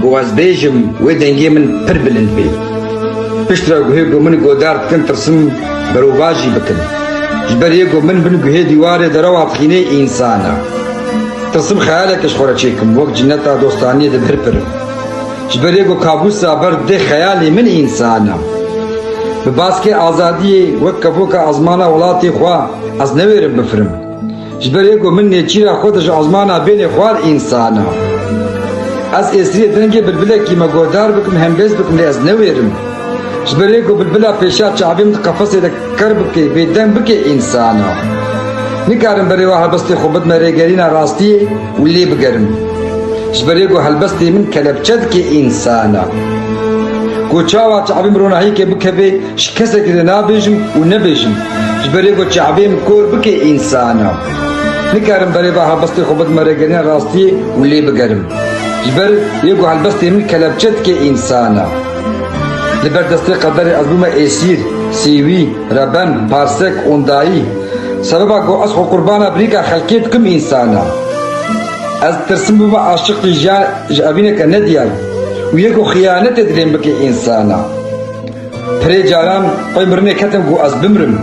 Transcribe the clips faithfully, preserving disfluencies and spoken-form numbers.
Ku ez bêjim, wê dengê min pir bilind bê. Piştre guhê ku min godar dikin, tirsim berovajî bikin. Ji ber yê ku min bin guhê dîwarê derewa dixînê însan e. Tirsim xeyaleke ji xwe re çêkim, wek cineta dostaniyê di vir pir im. Ji ber yê ku kabûsa ber dê xeyalê min însan e. Bi baskê azadiyê wek kevoka ezmana welatê xwe ez newêrim bifirim. Ji ber yê ku min nêçîra xwe de ji ezmana bênê xwar însan e. Ez êsirê dengê bilbilekî me godar bikim, hembêz bikim, lê ez newêrim. Ji ber yê ku bilbila pêşiya çavê min di qefesê de ker bike, bêdeng bike însan e. Nikarim berê wa helbestê xwe bidime rêgerîna rastiyê û lê bigerim. Ji ber yê ku helbestê min kelepçe dike însan e. Ku çawa çavê min ronahiyekê bikeve, ji kesekî de nabêjim û nebêjim. Ji ber yê ku çavê min kor bike însan e. Nikarim berê va helbestê xwe bidime rêgerîna rastiyê û lê bigerim. Ji ber yê ku helbestê min kelepçe dike însan e. Li ber destê qederê ez bûme êsîr, sîwî, reben, parsek, ondayî. Sebeba ku ez xwe qurbana birîka xelkê dikim însan e. Ez ditirsim bibime aşiqî jiyan ji evîneke nediyar û yê ku xiyanetê dilê min bike însan e. Pirê caran qey mirinê ketim ku ez bimrim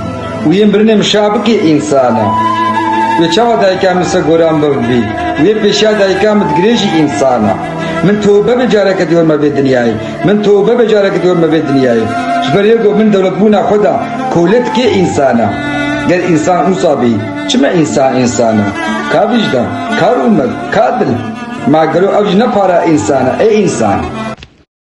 û yê mirinê min şa bike însan e. Wê çawa dayika min ser gora min bibî û yê pêşiya dayika min digirê jî însan e. Min tobe bê careke dê werme vê dinyayê. Min tobe bê careke dê werme vê dinyayê. Ji ber yê ku min dewletbûna xwe da kolê dikê însan e. Ger însan wisa bî, çima însan însan e? Ka vîjdan, ka rûmet, ka dil. Ma gelo ev jî ne para însan e, ê însan?